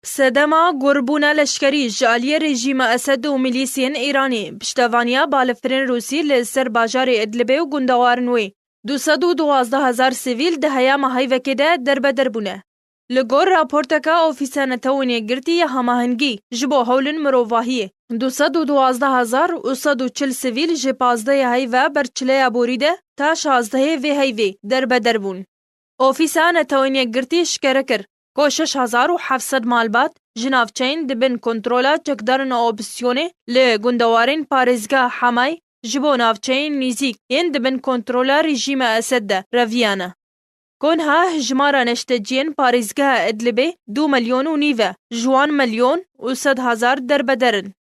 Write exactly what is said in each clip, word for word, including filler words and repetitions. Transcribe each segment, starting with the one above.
Sedema gurbûna leşkerî ji aliyê rejîma Esed û milîsiyên Îranî, piştevaniya balefirên Rûsî li ser bajarê Idlibê û gundewarên wê, du sed û duwazdeh hezar sivîl di heya mehayvekê de derbeder bûne. Li gor raporteke Ofîsa Netewên Yekgirtî ya Hemahengî ji bo Hewlên Mirovahiyê, du sed û duwazdeh hezar û sed û çil sivîl ji pazdehê heyve ber çileya borî de ta şazdehê vê heyvê derbeder bûn. Ofîsa Netewên Yekgirtî eşkere kir ku şeş hezar û heft sed malbat ji navçeyên di bin kontrola çekdarên opozîsyonê li gundewarên parêzgeha Hemay ji bo navçeyên nêzîk yên di bin kontrola rejîma Esed de reviyane. Ku niha hijmara neşteciyên parêzgeha Idlibê du milyon û nîv e, ji wan milyon û sed hezar derbeder in.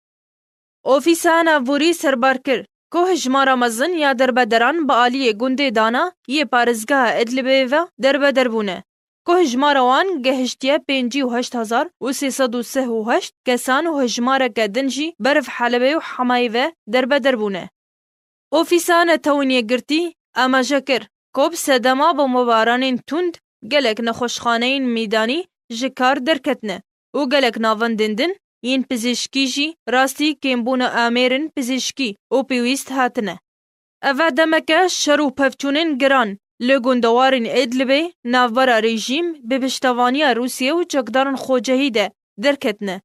Ofîsa Navborî serbar kir ku hijmara mezin ya derbederan bi aliyê gundê Dana yê parêzgeha Idlibê ve derbeder bûne, ku hijmara wan gehiştiye pêncî û heşt hezar û sê sed û sih û heşt kesan û hijmareke din jî berv Helebê û Hemayê ve derbeder bûne. Ofîsa Netewên Yekgirtî amaje kir ku bi sedema bombebaranên tund gelek nexweşxaneyên mîdanî ji kar derketine û gelek navendên din yên pizîşkî jî rastî kêmbûna amêrên pizîşkî û pêwîst hatine. Eve demeke şer û pevçûnên giran li gundewarên Idlibê navbera rejîm bi piştevaniya Rûsiyê û çekdarên xwecihî de derketine.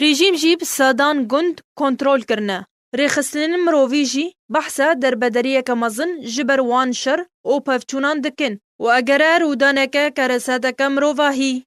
Rejîm jî bi sedan gund kontrol kirine. Rêxistinên mirovî jî behsa derbederiyeke mezin ji ber wan şer û pevçûnan dikin û egere rûdaneke kereseteke mirovahî